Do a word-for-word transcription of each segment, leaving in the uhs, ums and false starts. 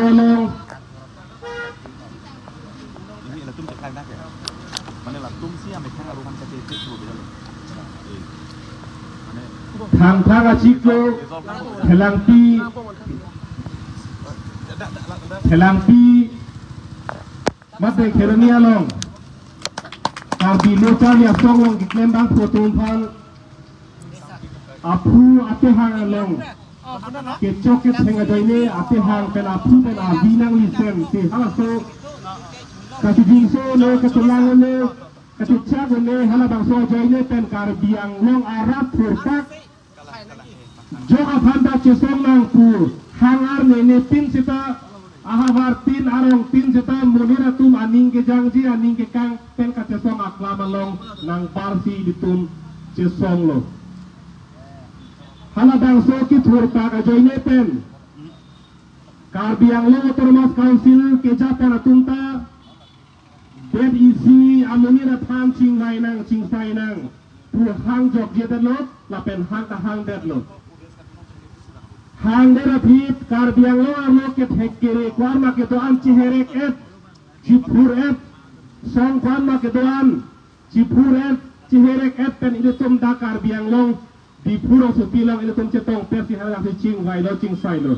along. Ini latum keklak dak ya. Mane latum si yang mekhang aruhan kate itu dulu gitu. Mane Thangthang achiklo, Phelangpi, Phelangpi, mate Kheroni along Karbi Lo Charli Asong along keklem abangphu atum aphan aphu atehang along kechok kecheng ajoine atehang pen aphu pen avi nanglisen si halaso kachijinso le kachelang le kachechak le halabangso ajoine pen Karbi Anglong arat thurpak jok aphan ta chesong nang pu hangar ne ne tin seta ahavar tin arong tin seta monit atum aning kejangji aning kekang pen kachesong aklam along nangbar si ilitum chesonglo. Halabangso kethurpak ajoine pen Karbi Anglong Autonomous Council keja pen atum ta det isi amonit aphan chingvai nang chingsai nang pu hang jokje detlo lapen hang ta hang detlo. Hang det aphi Karbi Anglong arlo kethek kere ko-an ma kedo-an cheherek et, chiphur et, song ko-an ma kedo-an chiphur et, cheherek et pen ilitum dak Karbi Anglong Diphu rongsopi along ilitum chetong pesi halabangso chingvailo chingsailo.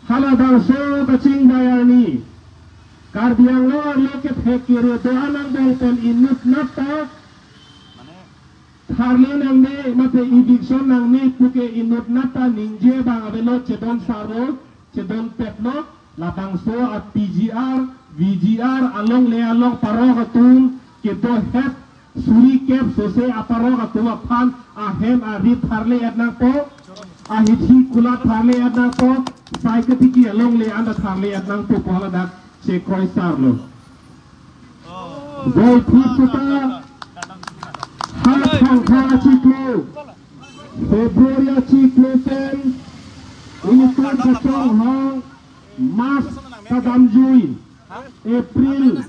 Halabangso kachingvai arni Karbi Anglong arlo kethek kere do-an angbong pen inutnat ta tharle nangne mate eviction nangne puke inutnat ta ningje abang avelo, chedon sarlo, chedon petlo. Labangso a P G R, V G R along le along parok atum kedo het suri kep sose aparok atum aphan ahem arit tharle et nangpo, ahithi kulat tharle et nangpo, sai ketiki along le an ta tharle et nangpo pu haladak chekroi sarlo. Boi phit seta ha Thangthang achiklo, February achiklo pen ilitum kachonghong March ta damjui, April,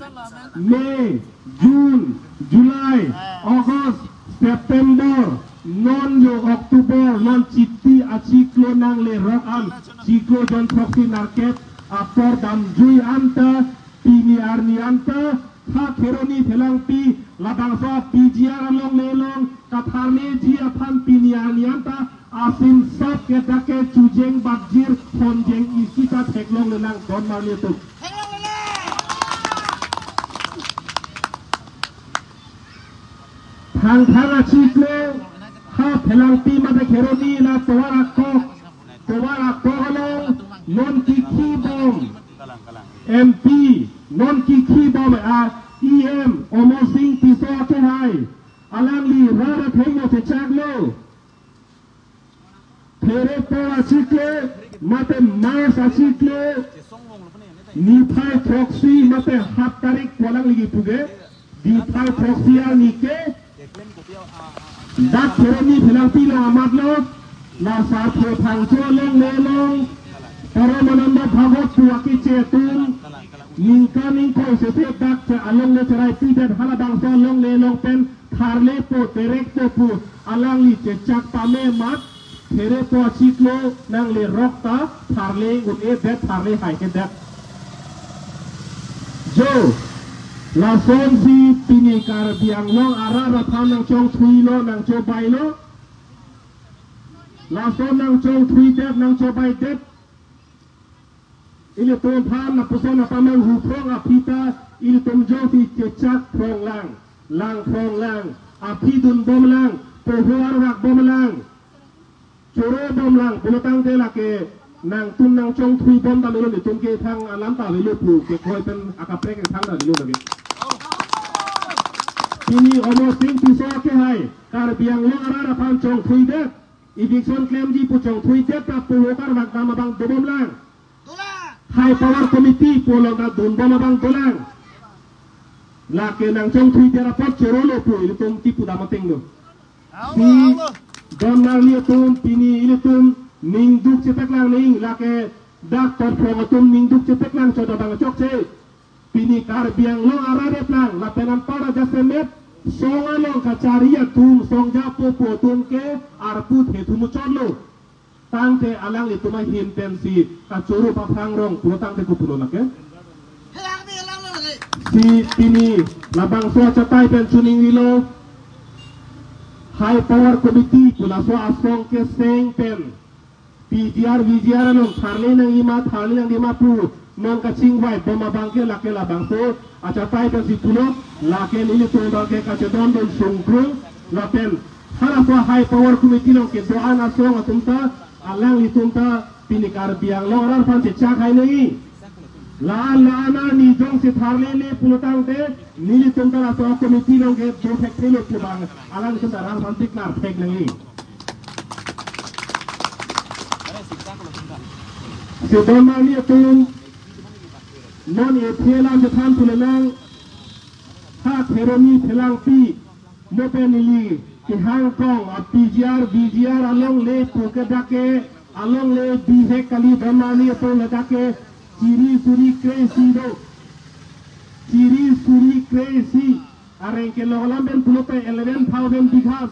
May, June, July, August, September, non jo October, non Chiti achiklo nanglerok an, chiklo jon throksi nerkep apor damjui anta, pini arni anta, ha Kheroni Phelangpi labangso P G R along le along katharleji aphan pini arni anta asin sap ke dak ke chujeng bakjir honjeng isi ta theklongle lang don marli atum. Thangthang achiklo ha Phelangpi mate Kheroni la tovar akok, tovar akok along non kikhi bom M P, non kikhi bom a E M Amarsing Tisso akehai alangli rat athengno chechaklo. Pherepo achiklo mate March achiklo niphai throksi mate hat tarik pu alangli kipu ke, niphai throksi arni ke dak Kheroni Phelangpi along amatlo, la Sarpo Phangcho along le along, Paramananda Bhagwat pu akeche atum ningkan ingkoi sese dak che along le cherai pidet halabangso along le along pen tharlepo terekpo pu alangli chechak pame amat, Pherepo achiklo nanglerok ta tharle un-edet, tharle haikedet. Jo, lasonsi pini Karbi Anglong arat aphan nangchongthuilo, nangchobailo. Lason nangchongthuidet, nangchobaidet. Ilitum aphan lapuson apamang huprong aphi ta ilitum jongsi chechak prong lang, lang prong lang, aphi dunbom lang, poho arvakbom lang, chorobom lang pulotangte lake nangtum nangchongthuibom ta melo, netum kethang alam ta avelo pu kekroi pen akaprek kethang ta avelo lake. Pini Amarsing Tisso akehai Karbi Anglong arat aphan chongthuidet, eviction klemji pu chongthuidet ta poho arvakdam abang dobom lang. High power committee pu along ta dunbom abang dolang. Lake nangchongthuidet apot chorolo pu ilitum kipudam atenglo. Si don marli atum pini ilitum ningduk chepeklang ning, lake dak Torprong atum ningduk chepeklang, chodabang chokche. Pini Karbi Anglong arat eplang lapen anparta jasemet song along kachari atum, song japo po atum ke arpu thethu muchotlo. Tangte alanglitum ahin pensi kachoro aphrang rong pulo tangte kopulo lake. Si pini labangso achatai pen choningrilo. High Power Committee pu laso asong keseng pen P G R, V G R along tharle nangji ma, tharle nangji ma pu non kachingvai bom abangke lake labangso achatai pensi pulo, lake nelitum abangke kachedondun sungkrung lapen halaso High Power Committee along kedo-an asong atum ta, alanglitum ta pini Karbi Anglong arat aphan chechak hai nangji. La-an la-an arni jongsi tharlele pulo tangte nelitum ta laso committee along kedo thekthelo pu abang alanglitum ta rat aphan tiknar thek nangji. Si don marli atum, non ephi alam chethan thulonang, ha Kheroni Phelangpi mo pen neli kehang kong a P G R, V G R alongle pu ke dak ke alongle bihek kali, don marli atum, ladak ke chiri suri kre-isi do. Chiri suri kre-isi, areng kelong alam pen pulote eleven thousand bighas.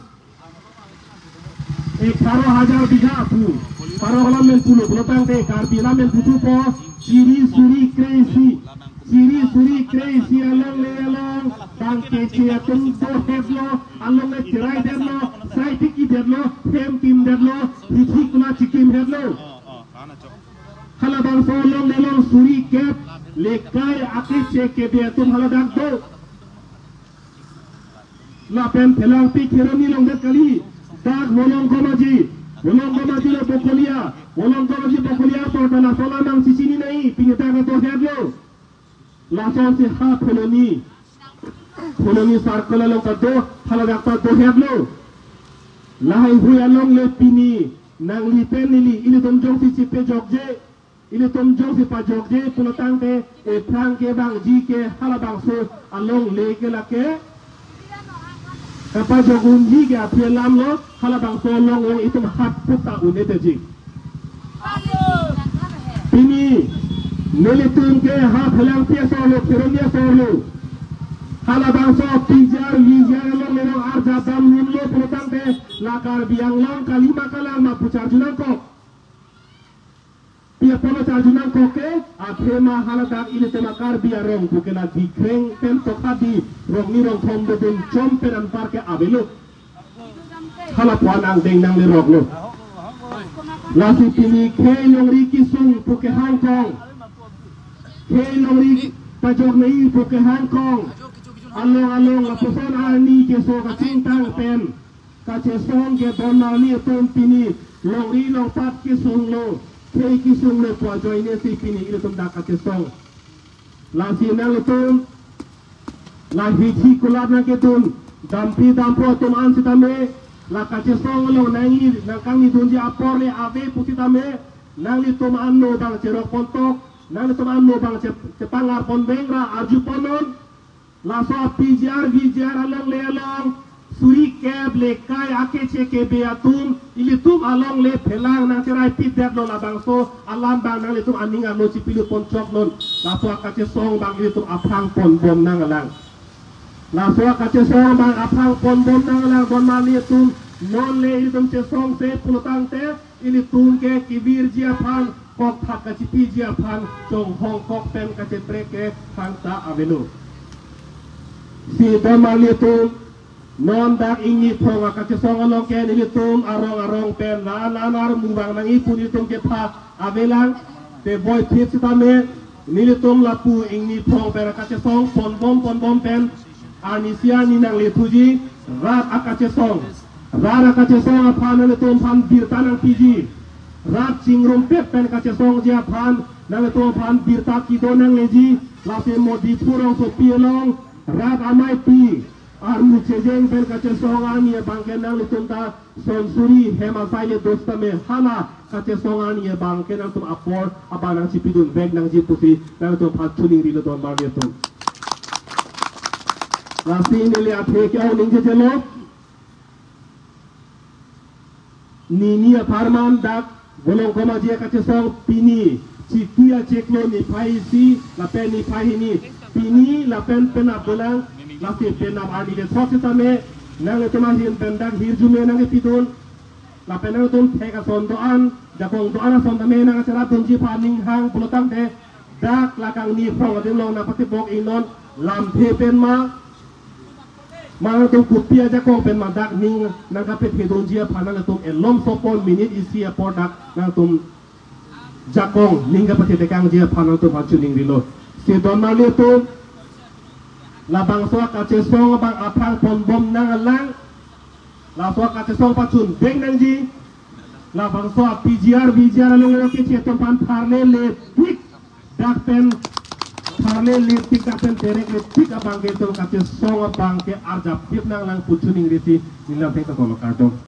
Egharo hajar bigha pu. Parok alam pen pulo pulo tangte Karbi alam pen puthupo, chiri suri kre-isi. Chiri suri kre-isi alongle along bang keche atum dohetlo, alongle cheraidetlo, sai thikidetlo, hem kimdetlo, hithi kuna chikimhetlo. Halabangso alongle along suri kep le kai akeche kebe atum haladak do. Lapen Phelangpi Kheroni along det kali. Dak Volong Komaji, Volong Komaji lo Bokolia, Volong Komaji Bokolia porta laso alam nangchechini nai, pini dak dohetlo. Lasonsi ha Pheloni, Pheloni circle along ta do, haladak ta dohetlo. Lahai hui alongle pini nangli pen neli, ilitum jongsi chepajokje, ilitum jongsi pajokje pulo tangte ephrang kevangji ke halabangso alongle ke lake, kapajok unji ke aphi alam lo, halabangso along along itum hat phuta un-edetji. Pini nelitum ke ha Phelangpi asor lo, Kheroni asor lo. Halabangso P G R, V G R alongle along arjap damdunlo pulo tangte la Karbi Anglong kali ma kalang ma pu charju nangkok. Pi apotlo charju nangkok ke, athema haladak ilitum a Karbi arong pu ke la Dikreng pen Tokhadi rong ni rong thom dodun chom pen anpar ke avelo. Hala pu-an angdeng nangleroklo. Lasi pini khei longri kesung pu kehang kong, khei longri pajok nai pu kehang kong, along along lapuson arni keso kachingtang pen kachesong ke don marli atum pini longri longpat kesunglo, khei kesunglo pu ajoine si pini ilitum dak kachesong. Lasi nanglitum la hithi kulat nangkedun, dampi damphu atum an sitame, la kachesong along nangni nangkangnidunji apor le ave pusitame, nanglitum anno bang cherok pontok, nanglitum anno bang che-, chepangar ponveng ra arju ponnon. Laso P G R V G R alongle along suri kep le kai akeche kebe atum ilitum alongle phelang nangcheraipidetlo, labangso alam bang nanglitum aning arlo chipilut ponchoknon. Laso akachesong bang ilitum aphrang ponbom nanglang. Laso akachesong bang aphrang ponbom nanglang, don marli atum, non le ilitum chesongse pulo tangte ilitum ke kevirji aphan, kokthak kachipiji aphan, chonghong kok pen kacheprek ke thangta avelo. Si don marli atum, non dak ingni phong akachesong along ke nelitum arong arong pen la la nar mubang nangji pu nelitum kepha avelang, te voiphit sitame nelitum lapu ingni phong pen akachesong ponbom ponbom pen arnisi arni nanglethuji, rat akachesong. Rat akachesong aphan nanglitum aphan birta nangpiji. Rat chingrumpet pen kachesongji aphan nanglitum aphan birta kedo nangleji. Lasi Modi phu rongsopi along rat ameipi armu chejeng pen kachesong arni abangke nanglitum ta son suri hem asai le do sitame hala kachesong arni abangke nangtum apor abang nangchipidunvek nangji pusi nangtum aphan choningrilo don marli atum. Lasi neli athe ke-ong ningjejelo. Nini apharman dak Volong Komaji akachesong pini Chiti achiklo niphai isi lapen niphai hini, pini lapen penap dolang, lasi penap arni kethok sitame nanglitum ahin pen dak hirjume nangkepidun, lapen nangtum thek ason do-an, Jakong do-an ason tame nangcherapdunji aphan ning hang pulotangte, dak la kangni phrong adim along nangpatibok iknon, lamthe pen ma, ma nangtum kopi ajakong pen ma dak ning nangkapethedunji aphan nangtum elom sopon minute isi apor dak nangtum jakong ning kapathetekangji aphan nangtum aphan chiningrilo. Si don marli atum, labangso kachesong abang aphrang ponbom nanglang, laso kachesong pachun veng nangji. Labangso P G R, V G R along lo keche atum aphan tharle letik dak pen, tharle letik dak pen terek letik abang ke itum kachesong abang ke arjap tip nanglang pu chiningrisi neli lam thek ta kolo, kardom.